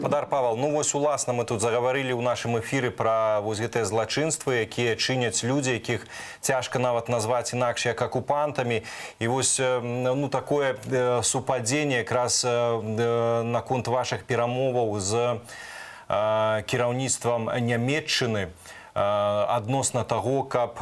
Спадар Павал, ну вось уласна мы тут загаварылі ў нашым эфіры пра вось гэтыя злачынствы, якія чыняць людзі, якіх цяжка нават назваць інакш як акупантамі. І вось ну такое супадзенне якраз наконт вашых перамоваў з кіраўніцтвам Нямеччыны адносна таго, каб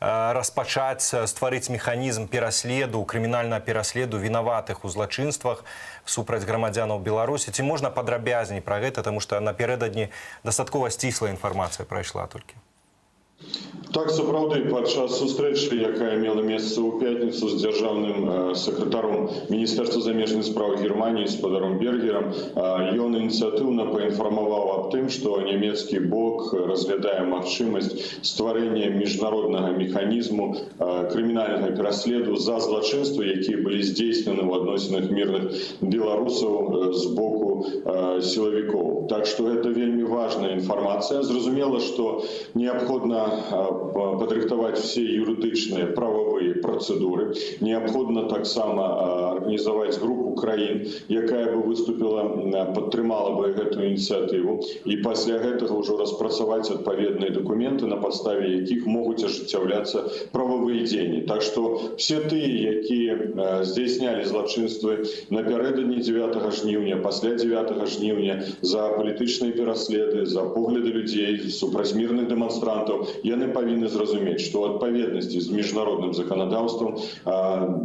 распачаць, стварыць механізм пераследу, крымінальнага пераследу вінаватых у злачынствах супраць грамадзянаў Беларусі. Ці можна падрабязней пра гэта, таму што напярэдадні дастаткова сціслая інфармацыя прайшла толькі? Так, сапраўды, падчас сустрэчы, якая мела месца ў пятніцу з дзяржаўным сакратаром Міністэрства замежных спраў Германіі спадаром Бергерам, ён ініцыятыўна паінфармаваў аб тым, што нямецкі бок разглядае магчымасць стварэння міжнароднага механізму крымінальнага пераследу за злачынствы, якія былі здзейснены ў адносінах мірных беларусаў з боку сілавікоў. Так што гэта вельмі важная інфармацыя. Зразумела, што неабходна падрыхтаваць все юрыдычныя, прававыя працэдуры. Неабходна таксама арганізаваць групу краін, якая бы выступіла, падтрымала бы гэтую ініцыятыву, і пасля гэтага ўжо распрацаваць адпаведныя дакументы, на падставе якіх могуць ажыццяўляцца прававыя дзеянні. Так што все тыя, якія здзяйснялі злачынствы напярэдадні 9 жніўня, пасля 9 жніўня, за палітычныя пераследы, за погляды людзей, супраць мірных дэманстрантаў, яны павінны зразумець, што ў адпаведнасці з міжнародным заканадаўствам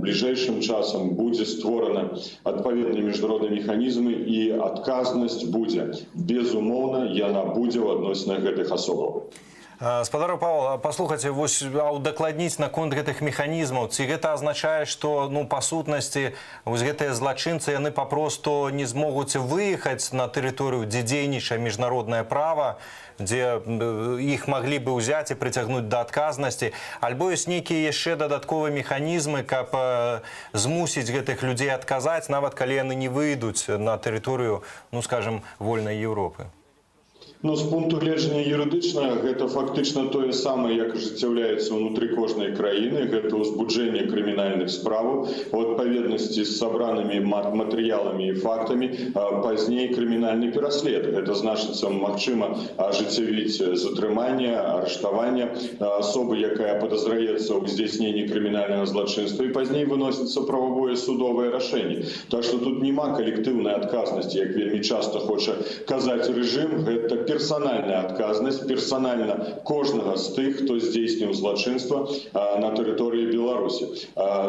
бліжэйшым часам будзе створана адпаведныя міжнародныя механізмы, і адказнасць будзе, безумоўна, яна будзе ў адносінах гэтых асобаў. Спадар Павал, паслухайце, вось удакладніць наконт гэтых механізмаў. Ці гэта азначае, што, ну, па сутнасці вось гэтыя злачынцы, яны папросту не змогуць выехаць на тэрыторыю, дзе дзейнічае міжнароднае права, дзе іх маглі бы ўзяць і прыцягнуць да адказнасці, альбо ёсць нейкія яшчэ дадатковыя механізмы, каб змусіць гэтых людзей адказаць, нават калі яны не выйдуць на тэрыторыю, ну, скажем, вольнай Еўропы? Ну, з пункту гледжання юрыдычнага, гэта фактычна тое самае, як ажыццяўляецца ўнутры кожнай краіны. Гэта ўзбуджэнне крымінальных справаў у адпаведнасці з сабранымі матэрыяламі і фактамі, пазней крымінальны пераслед. Гэта значыцца, магчыма ажыццявіць затрыманне, арыштаванне асобы, якая падазраецца ў здзяйсненні крымінальнага злачынства, і пазней выносіцца прававое судовае рашэнне. Так што тут няма калектыўнай адказнасці, як вельмі часта хоча казаць рэжым. Гэта персанальная адказнасць, персанальна кожнага з тых, хто здзейсніў злачынства на тэрыторыі Беларусі.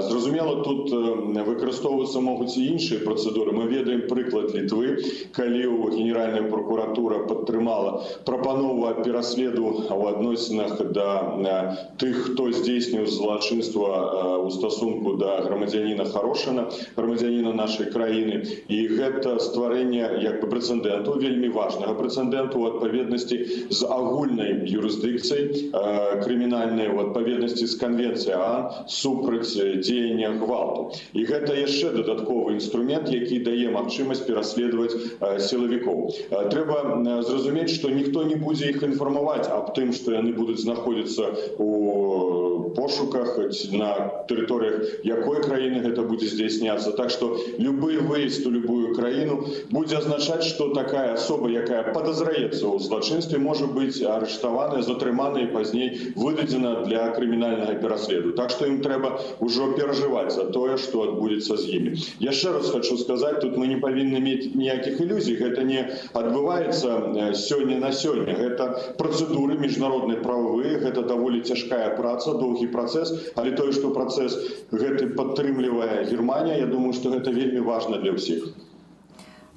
Зразумела, тут выкарыстоўвацца могуць і іншыя працэдуры. Мы ведаем прыклад Літвы, калі ў Генеральная пракуратура падтрымала прапанову аб пераследу ў адносінах да тых, хто здзейсніў злачынства ў стасунку да грамадзяніна Харошына, грамадзяніна нашай краіны. І гэта стварэнне як бы прэцэдэнту, вельмі важнага прэцэдэнту у адпаведнасці з агульнай юрысдыкцыяй крымінальнай, у адпаведнасці з канвенцыяй ААН супраць дзеяння гвалту. І гэта яшчэ дадатковы інструмент, які дае магчымасць пераследаваць сілавікоў. Трэба зразумець, што ніхто не будзе іх інфармаваць аб тым, што яны будуць знаходзіцца у пошуках, на тэрыторыях якой краіны гэта будзе здзяйсняцца. Так што любы выезд у любую краіну будзе азначаць, што такая асоба, якая падазраецца ў злачынстве, можа быць арыштаваная, затрыманая і пазней выдадзена для крымінальнага пераследу. Так што ім трэба ўжо перажываць за тое, што адбудзецца з імі. Яшчэ раз хочу сказаць, тут мы не павінны мець ніякіх ілюзій, гэта не адбываецца сёння на сёння. Гэта працэдуры міжнародныя, прававыя, гэта даволі цяжкая праца, доўгі працэс, але тое, што працэс гэты падтрымлівае Германія, я думаю, што гэта вельмі важна для ўсіх.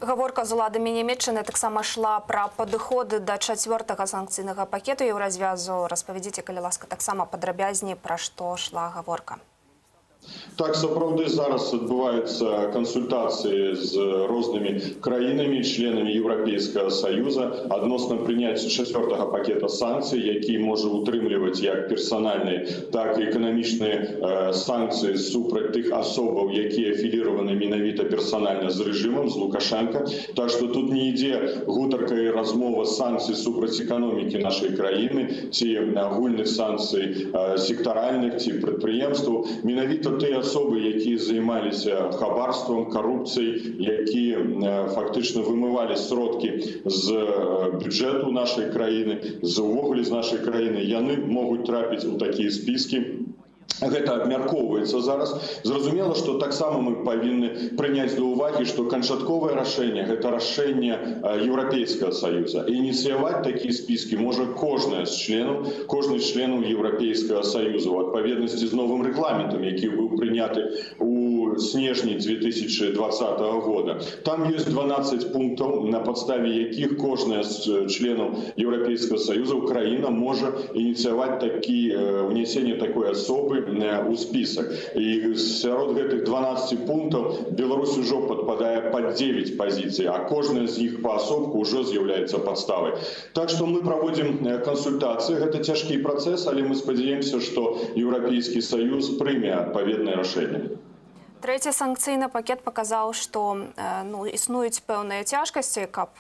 Гаворка з уладамі Нямеччыны таксама шла пра падыходы да чацвёртага санкцыйнага пакету Еўразвязу. Распавядзіце, калі ласка, таксама падрабязней, пра што шла гаворка. Так, сапраўды, зараз адбываюцца кансультацыі з рознымі краінамі, членамі Еўрапейскага Саюза адносна прыняцця чацвёртага пакета санкцый, які можа утрымліваць як персанальныя, так і эканамічныя санкцыі супраць тых асобаў, якія афіліраваны менавіта персанальна з рэжымам, з Лукашенко. Так што тут не ідзе гутарка і размова санкцый супраць эканомікі нашай краіны ці агульных санкцый сектаральных ці прадпрыемстваў. Менавіта Гэта тыя асобы, якія займаліся хабарствам, карупцыяй, якія фактычна вымывалі сродкі з бюджэту нашай краіны, з увогуле з нашай краіны. Яны могуць трапіць у такія спіскі. Гэта абмяркоўваецца зараз. Зразумела, што таксама мы павінны прыняць да ўвагі, што канчатковае рашэнне — гэта рашэнне Еўрапейскага Саюза. Ініцыяваць такія спіскі можа кожны з членаў Еўрапейскага Саюза у адпаведнасці з новым рэгламентам, які быў прыняты у снежні 2020 года. Там ёсць 12 пунктаў, на падставе якіх кожная з членаў Еўрапейскага Саюза краіна можа ініцыяваць унясенне такой асобы у список. І сярод гэтых 12 пунктаў Беларусь ужо падпадае пад 9 пазіцый, а кожная з іх паасобку ўжо з'яўляецца падставай. Так што мы праводзім кансультацыі, гэта цяжкі працэс, але мы спадзяемся, што Еўрапейскі Саюз прыме адпаведнае рашэнне. Трэці санкцыйны пакет паказаў, што ну, існуюць пэўныя цяжкасці, каб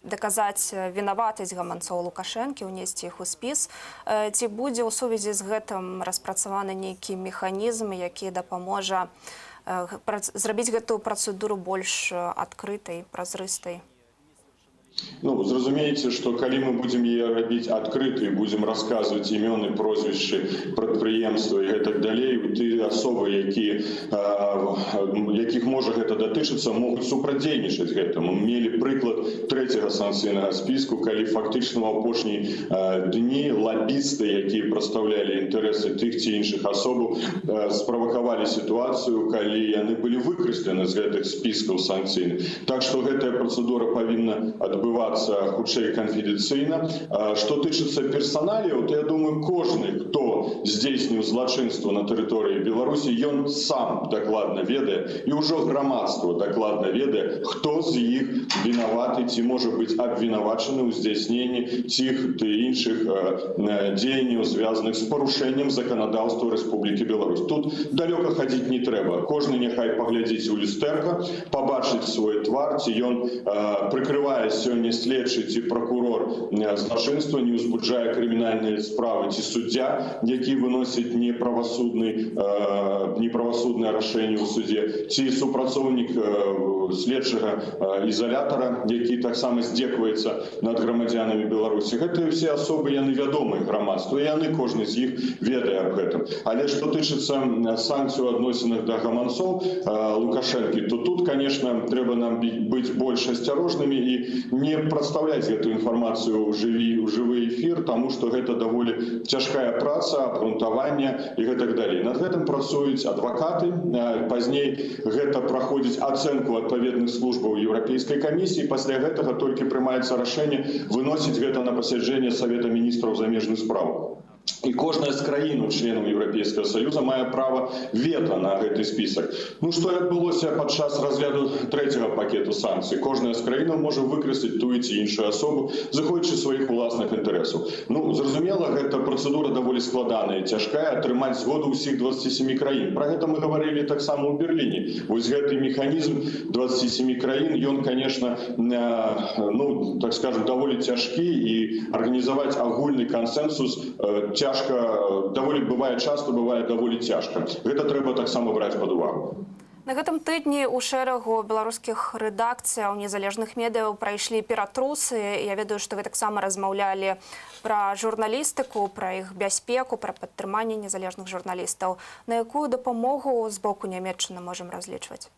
даказаць вінаватасць гаманцоў Лукашэнкі, унесці іх у спіс. Ці будзе ў сувязі з гэтым распрацаваны нейкі механізм, які дапаможа зрабіць гэтую працэдуру больш адкрытай, празрыстай? Ну, зразумееце, што калі мы будзем яе рабіць адкрытай, будзем расказваць імёны, прозвішчы, прадпрыемства і гэтак далей, тыя асобы, якіх можа гэта датычыцца, могуць супрацьдзейнічаць гэтаму. Мы мелі прыклад трэцяга санкцыйнага спіску, калі фактычна ў апошнія дні лабісты, якія прадстаўлялі інтарэсы тых ці іншых асобаў, справакавалі сітуацыю, калі яны былі выкрэслены з гэтых спіскаў санкцыйных. Так што гэтая працэдура павінна адбывацца хутчэй канфідэнцыйна. Што тычыцца персаналіяў, то я думаю, кожны, хто здзейсніў злачынства на тэрыторыі Беларусі, ён сам дакладна ведае, і ўжо грамадства дакладна ведае, хто з іх вінаваты ці можа быць абвінавачаны ў здзяйсненні тых ці іншых дзеянняў, звязаных з парушэннем заканадаўства Рэспублікі Беларусь. Тут далёка хадзіць не трэба. Кожны няхай паглядзіць у люстэрка, пабачыць свой твар, ці ён прыкрывае сёння следчы ці пракурор злачынства, не ўзбуджае крымінальныя справы, ці суддзя, які выносіць неправасуднае рашэнне ў судзе, ці супрацоўнік следчага ізалятара, які таксама здзекваецца над грамадзянамі Беларусі. Гэтыя ўсе асобы, яны вядомыя грамадству, і яны, кожны з іх ведае аб гэтым. Але што тычыцца санкцый у адносінах да гаманцоў Лукашэнкі, то тут, конечно, трэба нам быць больш асцярожнымі і не прадстаўляць гэтую інфармацыю ў жывы эфір, таму што гэта даволі цяжкая праца, абгрунтавання і гэтак далей. Над гэтым працуюць адвакаты, пазней гэта праходзіць ацэнку адпаведных службаў Еўрапейскай камісіі, пасля гэтага толькі прымаецца рашэнне выносіць гэта на пасяджэнне Савета міністраў замежных спраў. І кожная з краінаў членаў Еўрапейскага Саюза мае права вета на гэты спісак. Ну, што і адбылося падчас разгляду трэцяга пакету санкцый. Кожная з краінаў можа выкрэсліць тую ці іншую асобу, зыходзячы сваіх уласных інтарэсаў. Ну, зразумела, гэта працэдура даволі складаная і цяжкая, атрымаць згоду ўсіх 27 краін. Пра гэта мы гаварылі таксама ў Берліне. Вось гэты механізм 27 краін, ён, конечно, ну, так скажем, даволі цяжкі, і арганізаваць агульны кансенсус цяжка, даволі бывае часто бывае даволі цяжка. Гэта трэба таксама браць пад увагу. На гэтым тыдні ў шэрагу беларускіх рэдакцыяў незалежных медыяў прайшлі ператрусы. Я ведаю, што вы таксама размаўлялі пра журналістыку, пра іх бяспеку, пра падтрыманне незалежных журналістаў. На якую дапамогу з боку Нямеччыны можам разлічваць?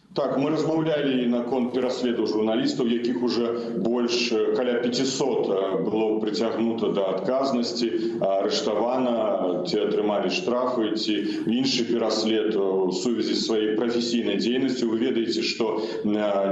Так, мы размаўлялі і наконт пераследу журналістаў, якіх уже больш каля 500 было прыцягнута да адказнасці, арыштавана, ці атрымалі штрафы, ці іншы пераслед у сувязі з сваёй прафесійнай дзейнасцю. Вы ведаеце, што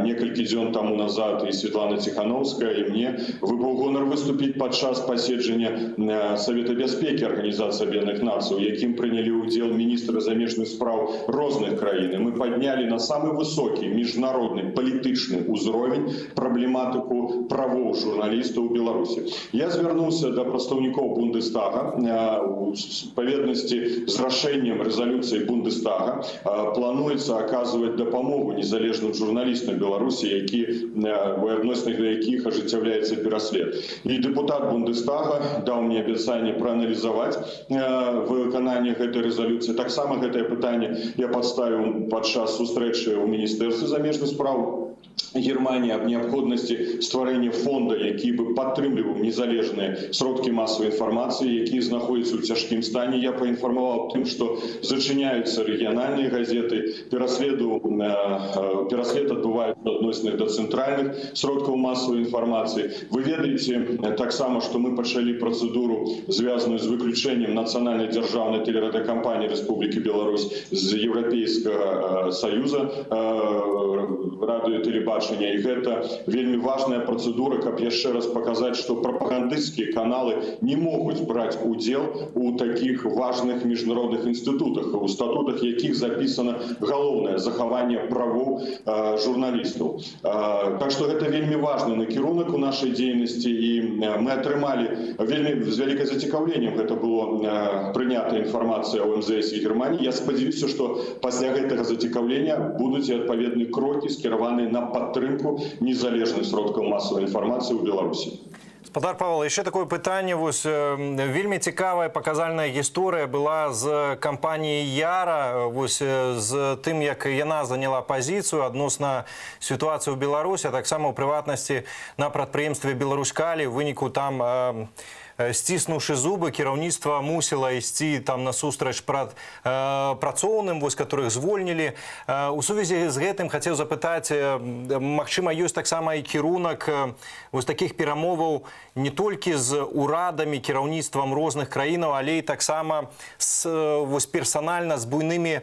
некалькі дзён таму назад і Светлана Ціхановская, і мне выпаў гонар выступіць падчас паседжання Савета бяспекі Арганізацыі Аб'яднаных Нацый, у якім прынялі ўдзел міністры замежных спраў розных краін. І мы паднялі на самы высокі высокі міжнародны палітычны ўзровень праблематыку правоў журналістаў у Беларусі. Я звярнуўся да прадстаўнікоў Бундестага у адпаведнасці з рашэннем рэзалюцыі Бундестага. Плануецца аказваць дапамогу незалежным журналістам Беларусі, у адносінах да якіх ажыццяўляецца пераслед. І дэпутат Бундестага даў мне абяцанне прааналізаваць выкананне гэтай рэзалюцыі. Таксама гэтае пытанне я падставіў падчас сустрэчы ў міністэрстве замежных спраў Германії аб неабходнасці стварэння фонда, які бы падтрымліваў незалежныя сродкі масавай інфармацыі, якія знаходзяцца ў цяжкім стане. Я паінфармаваў тым, што зачыняюцца рэгіянальныя газеты, пераслед адбываецца адносінах да цэнтральных сродкаў масавай інфармацыі. Вы ведаеце таксама, што мы пачалі працэдуру, звязаную з выключэннем нацыянальнай дзяржаўнай тэлерадыёкампаніі Рэспублікі Беларусь з Еўрапейскага Саюза радыё і тэлебачання. І гэта вельмі важная працэдура, каб яшчэ раз паказаць, што прапагандысцкія каналы не могуць браць удзел у такіх важных міжнародных інстытутах, у статутах якіх запісана галоўнае захаванне правоў журналістаў. Так што гэта вельмі важны накірунак у нашай дзейнасці, і мы атрымалі вельмі з вялікай зацікаўленнем, гэта было прынята інфармацыя ў МЗС Германіі. Я спадзяюся, што пасля гэтага зацікаўлення будуць і адпаведныя крокі, скіраваныя на падтрымку незалежных сродкаў масавай інфармацыі ў Беларусі. Спадар Павел, яшчэ такое пытанне. Вось вельмі цікавая паказальная гісторыя была з кампаніяй «Яра», вось з тым, як яна заняла пазіцыю адносна сітуацыі ў Беларусі, а таксама ў прыватнасці на прадпрыемстве «Беларуськалій». У выніку там, сціснуўшы зубы, кіраўніцтва мусіла ісці там насустрач працоўным, вось, которых звольнілі. У сувязі з гэтым хацеў запытаць, магчыма, ёсць таксама і кірунак вось такіх перамоваў не толькі з урадамі, кіраўніцтвам розных краінаў, але і таксама вось персанальна з буйнымі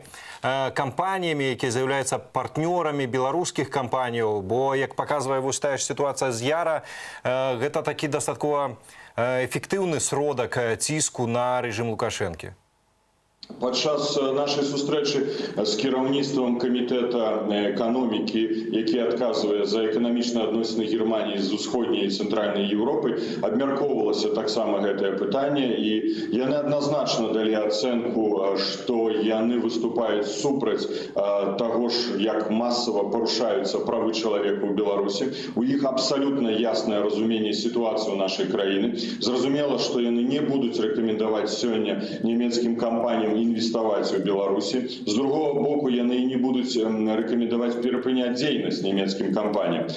кампаніямі, якія з'яўляюцца партнёрамі беларускіх кампаніяў, бо, як паказвае вось тая ж сітуацыя з «Яра», гэта такі дастаткова эфектыўны сродак ціску на рэжым Лукашэнкі. Падчас нашай сустрэчы з кіраўніцтвам камітэта эканомікі, які адказвае за эканамічныя адносіны Германіі з усходняй і цэнтральнай Еўропы, абмяркоўвалася таксама гэтае пытанне, і яны адназначна далі ацэнку, што яны выступаюць супраць таго ж, як масава парушаюцца правы чалавека ў Беларусі. У іх абсалютна яснае разуменне сітуацыі ў нашай краіны. Зразумела, што яны не будуць рэкамендаваць сёння нямецкім кампаніям інвеставаць у Беларусі. З другого боку, яны і не будуць рэкамендаваць перапыняць дзейнасць нямецкім кампаніям.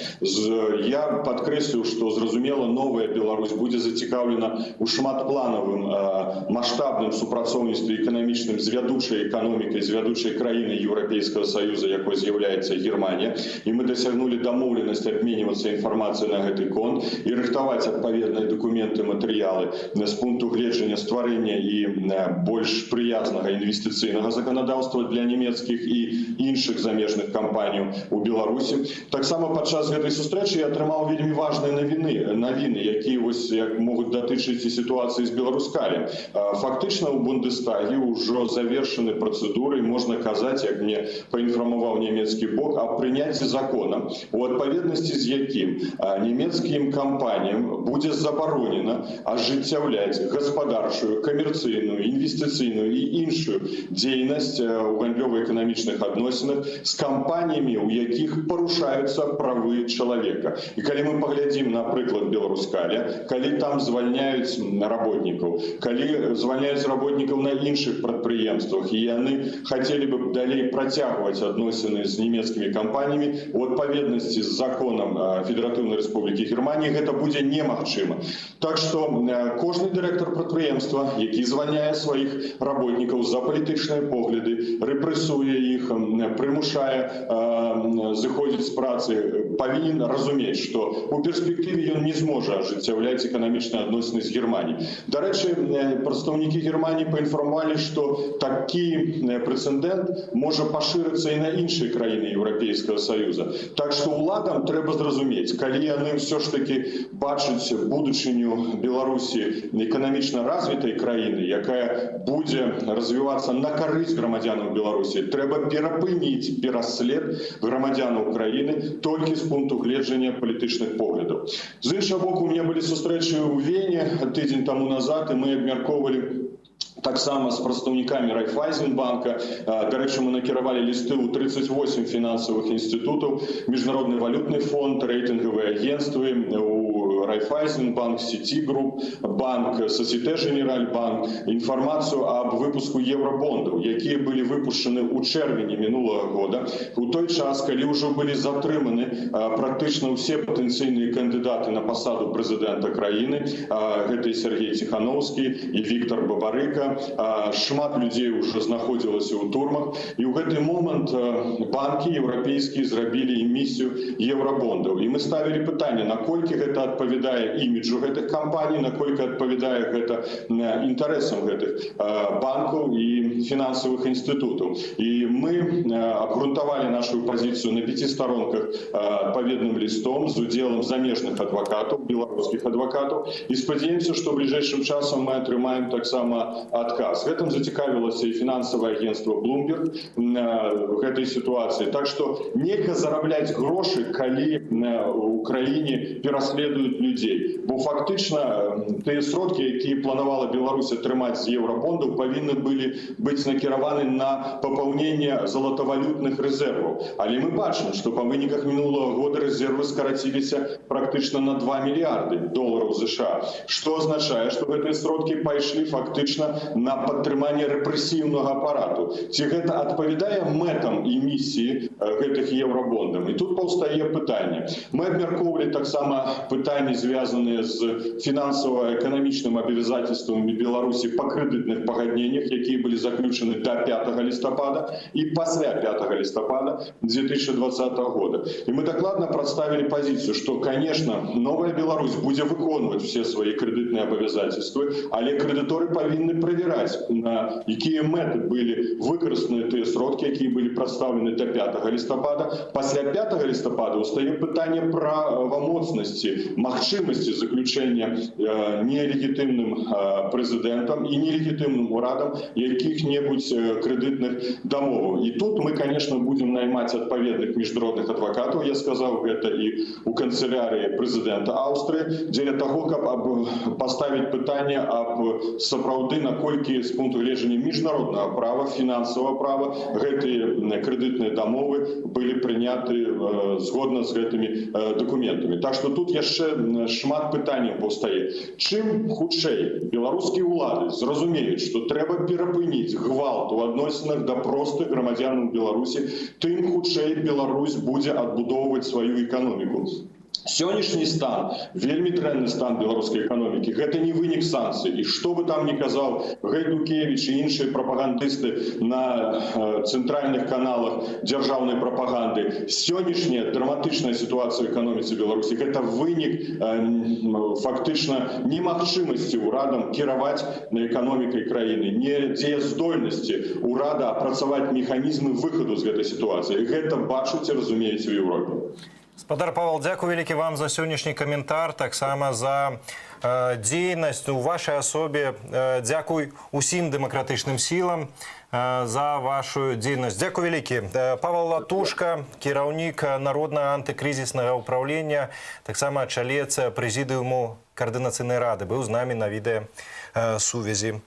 Я падкрэслю, што, зразумела, новая Беларусь будзе зацікаўлена ў шматпланавым, маштабным супрацоўніцтве эканамічным з вядучай эканомікай, з вядучай краінай Еўрапейскага Саюза, якой з'яўляецца Германія. І мы дасягнулі дамоўленасць абменьвацца інфармацыяй на гэты конт і рыхтаваць адпаведныя дакументы, матэрыялы з пункту гледжання стварэння і больш прыязнага інвестыцыйнага заканадаўства для нямецкіх і іншых замежных кампаніяў у Беларусі. Таксама падчас гэтай сустрэчы я атрымаў вельмі важныя навіны, якія вось як могуць датычыць і сітуацыі з «Беларуськалем». Фактычна ў Бундестаге ўжо завершаны працэдуры, можна казаць, як мне паінфармаваў нямецкі бок, аб прыняцці закона, у адпаведнасці з якім нямецкім кампаніям будзе забаронена ажыццяўляць гаспадарчую, камерцыйную, інвестыцыйную і іншую дзейнасць у гандлёва-эканамічных адносінах з кампаніямі, у якіх парушаюцца правы чалавека. І калі мы паглядзім на прыклад «Беларуськаля», калі там звальняюць работнікаў, калі звальняюць работнікаў на іншых прадпрыемствах, і яны хацелі бы далей працягваць адносіны з нямецкімі кампаніямі, у адпаведнасці з законам Федэратыўнай Рэспублікі Германіі гэта будзе немагчыма. Так што кожны дырэктар прадпрыемства, які звальняе сваіх работнікаў за палітычныя погляды, рэпрэсуе іх, прымушае зыходзіць з працы, павінен разумець, што у перспектыве ён не зможа ажыццяўляць эканамічныя адносіны з Германіяй. Дарэчы, прадстаўнікі Германіі паінфармавалі, што такі прэцэдэнт можа пашырыцца і на іншыя краіны Еўрапейскага Саюза. Так што ўладам трэба зразумець, калі яны ўсё ж таки бачаць будучыню Беларусі эканамічна развітай краіны, якая будзе развівацца на карысць грамадзянаў Беларусі, трэба перапыніць пераслед грамадзянаў краіны толькі з пункту гледжання палітычных поглядаў. З іншага боку, у меня былі сустрэчы ў Вене тыдзень таму назад, і мы абмяркоўвалі таксама з прадстаўнікамі Райфайзенбанка. Дарэчы, мы накіравалі лісты ў 38 фінансавых інстытутаў, Міжнародны валютны фонд, рэйтынгавыя агенцтвы, у Райфайзенбанк, Ситигруп банк, Societe Generale банк, інфармацыю аб выпуску еўрабондаў, якія былі выпушчаны ў чэрвені мінулага года, у той час, калі ўжо былі затрыманы практычна ўсе патэнцыйныя кандыдаты на пасаду прэзідэнта краіны. Гэта і Сяргей Ціханоўскі, і Віктар Бабарыка. Шмат людзей ўжо знаходзілася ў турмах, і ў гэты момант банкі еўрапейскія зрабілі эмісію еўрабондаў. І мы ставілі пытанне, наколькі гэта адпавядае іміджу гэтых кампаній, наколькі адпавядае гэта інтарэсам гэтых банкаў і фінансавых інстытутаў. І мы абгрунтавалі нашу пазіцыю на пяці старонках адпаведным лістом з удзелам замежных адвакатаў, беларускіх адвакатаў, і спадзяемся, што бліжэйшым часам мы атрымаем таксама адказ. Гэтым зацікавілася і фінансавае агенцтва Bloomberg гэтай сітуацыі. Так што нельга зарабляць грошы, калі у краіне пераследуюць людзей. Бо фактычна тыя сродкі, якія планавала Беларусь атрымаць з еўрабондаў, павінны былі быць накіраваны на папаўненне залатавалютных рэзерваў. Але мы бачым, што па выніках мінулага года рэзервы скараціліся практычна на 2 мільярды долараў ЗША, што азначае, што гэтыя сродкі пайшлі фактычна на падтрыманне рэпрэсіўнага апарату. Ці гэта адпавядае мэтам і місіі гэтых еўрабондаў? І тут паўстае пытанне. Мы абмяркоўвалі таксама пытанні, звязаныя з фінансава-эканамічным абавязательствам Беларусі па крэдытных пагадненнях, якія былі заключаны до 5 лістапада і пасля 5 лістапада 2020 года. І мы дакладна прадставілі пазіцыю, што, конечно, новая Беларусь будзе выконваць все свае крэдытныя абавязательствы, але крэдыторы павінны правяраць, на якія мэты былі выкарыстаны тыя сродкі, якія былі прадстаўлены до 5 лістапада. Пасля 5 лістапада ўстае пытанне правамоцнасці, магчымасці заключэння нелегітымным прэзідэнтам і нелегітымным урадам якіх-небудзь крэдытных дамоваў. І тут мы, конечно, будем наймаць адпаведных міжнародных адвакатаў. Я сказаў гэта і у канцылярыі прэзідэнта Аўстрыі, дзеля таго, каб паставіць пытанне аб сапраўды, наколькі з пункту гледжання міжнароднага права, фінансавага права гэтыя крэдытныя дамовы былі прыняты згодна з гэтымі дакументамі. Так што тут яшчэ шмат пытанняў паўстае. Чым хутчэй беларускія ўлады зразумеюць, што трэба перапыніць гвалт у адносінах да простых грамадзянаў Беларусі, тым хутчэй Беларусь будзе адбудоўваць сваю эканоміку. Сённяшні стан, вельмі дрэнны стан беларускай эканомікі, гэта не вынік санкцый. І што бы там ни казаў Гайдукевич і іншыя прапагандысты на цэнтральных каналах дзяржаўнай прапаганды, сённяшняя драматычная сітуацыя ў эканоміцы Беларусі — гэта вынік фактычна немагчымасці ўрадам кіраваць на эканомікай краіны, не дзеяздольнасці ўрада апрацаваць механізмы выхаду з гэтай сітуацыі. Гэта бачыць і разумеюць у Еўропе. Спадар Павал, дзякуй вялікі вам за сённяшні каментар, таксама за дзейнасць у вашай асобе. Дзякуй усім дэмакратычным сілам за вашу дзейнасць. Дзякуй вялікі. Павал Латушка, кіраўнік Народнага антыкрызіснага ўпраўлення, таксама чалец прэзідыуму Каардынацыйнай рады, быў з намі на відэа сувязі.